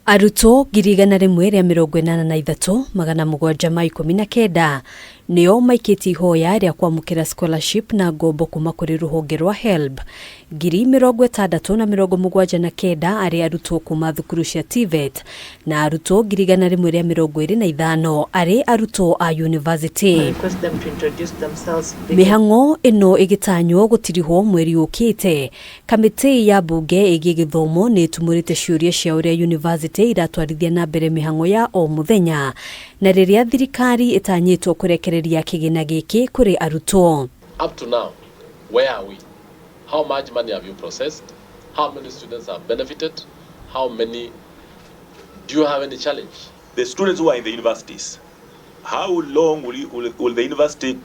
Arutwo 183,719 nĩo maikĩtie ihoya rĩa kwamũkĩra scholarship na ngombo kuma kũrĩ rũhonge rwa HELB. 60,079 arĩ arutwo kuma thukuru cia TVET na arutwo 125 arĩ arutwo a university. Mĩhang'o ĩno ĩgĩtanywo gũtirihwo mweri ũkĩte. Kamĩtĩ ya mbunge ĩgiĩ gĩthomo nĩ ĩtumũrĩte ciũria cia ũrĩa university iratwarithia na mbere mĩhang'o ya o mũthenya na rĩrĩa thirikari ĩtanyĩtwo kũrekereria kĩgĩna gĩkĩ kũrĩ arutwo. Up to now, where are we? How much money have you processed? How many students have benefited? How many? Do you have any challenge? The students who are in the universities, how long will the university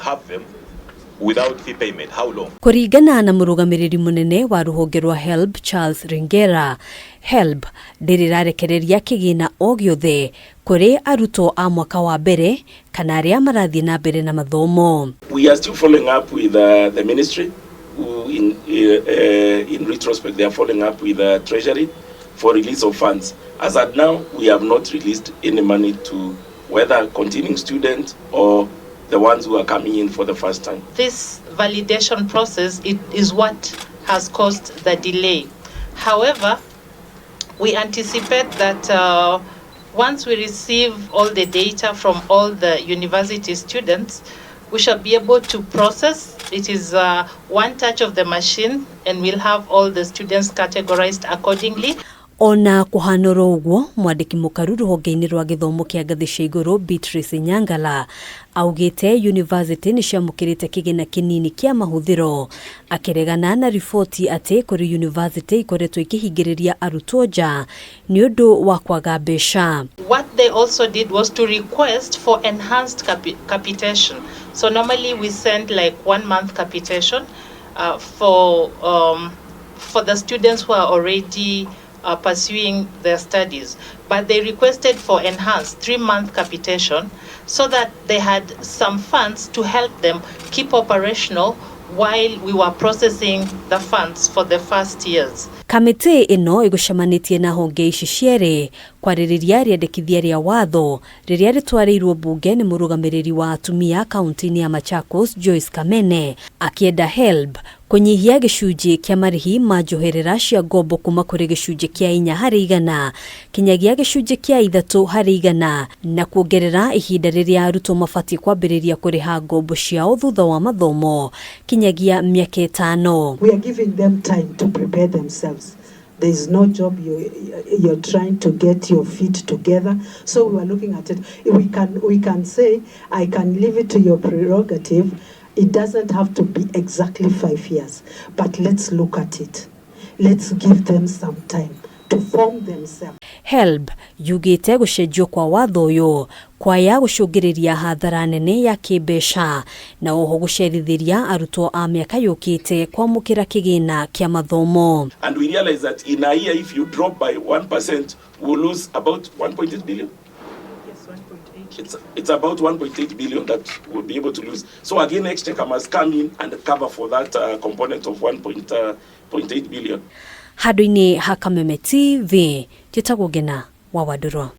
have them without fee payment? How long? Kũringana na mũrũgamĩrĩri mũnene wa rũhonge rwa HELB, Charles Ringera, HELB ndĩrĩ ĩrarekereria kĩgĩna o gĩothe kũrĩ arutwo a mwaka wa mbere kana arĩa marathiĩ na mbere na mathomo. We are still following up with the ministry, who in retrospect they are following up with the Treasury for release of funds. As at now, we have not released any money to whether continuing students or the ones who are coming in for the first time. This validation process, it is what has caused the delay. However, we anticipate that once we receive all the data from all the university students, we shall be able to process. It is one touch of the machine and we'll have all the students categorized accordingly. Ona kũhana oro ũguo, mwandĩki mũkaru rũhonge-inĩ rwa gĩthomo kĩa ngathĩ cia igũrũ, Beatrice Nyangala, augĩte university nĩ ciamũkĩrĩte kĩgĩna kĩnini kĩa mahũthĩro, akĩregana na riboti atĩ kũrĩ university ikoretwo ikĩhingĩrĩria arutwo nja nĩ ũndũ wa kwaga mbeca. What they also did was to request for enhanced capitation. So normally we send like 1 month capitation for the students who are already pursuing their studies. But they requested for enhanced 3-month capitation so that they had some funds to help them keep operational while we were processing the funds for the first years. Kamĩtĩ ĩno ĩgũcemanĩtie na honge ici cierĩ kwarĩrĩria rĩendekithia rĩa watho rĩrĩa rĩtwarĩirwo mbunge nĩ mũrũgamĩrĩri wa atumia kaunti-inĩ ya Machakos, Joyce Kamene, akĩenda HELB kũnyihia gĩcunjĩ kĩa marĩhi ma njoherera cia ngombo kuma kũrĩ gĩcunjĩ kĩa 4% kinyagia gĩcunjĩ kĩa 3% na kuongerera ihinda rĩrĩa arutwo mabatiĩ kwambĩrĩria kũrĩha ngombo ciao thutha wa mathomo kinyagia mĩaka 5. We are giving them time to prepare themselves. There is no job, you're trying to get your feet together. So we are looking at it. We can say, I can leave it to your prerogative. It doesn't have to be exactly 5 years, but let's look at it. Let's give them some time to form themselves. HELB yugĩte gũcenjio kwa watho ũyũ kwaya gũcũngĩrĩria hathara nene ya kĩmbeca na oho gũcerithĩria arutwo a mĩaka yũkĩte kwamũkĩra kĩgĩna kĩa mathomo. And we realize that in a year, if you drop by 1%, we'll lose about 1.8 billion. Yes, 1.8. It's about 1.8 billion that we'll be able to lose. So again, Exchequer must come in and cover for that component of 1.8 billion. Handũ-inĩ ha Kameme TV, njĩtagwo Ngena wa Wandũrwa.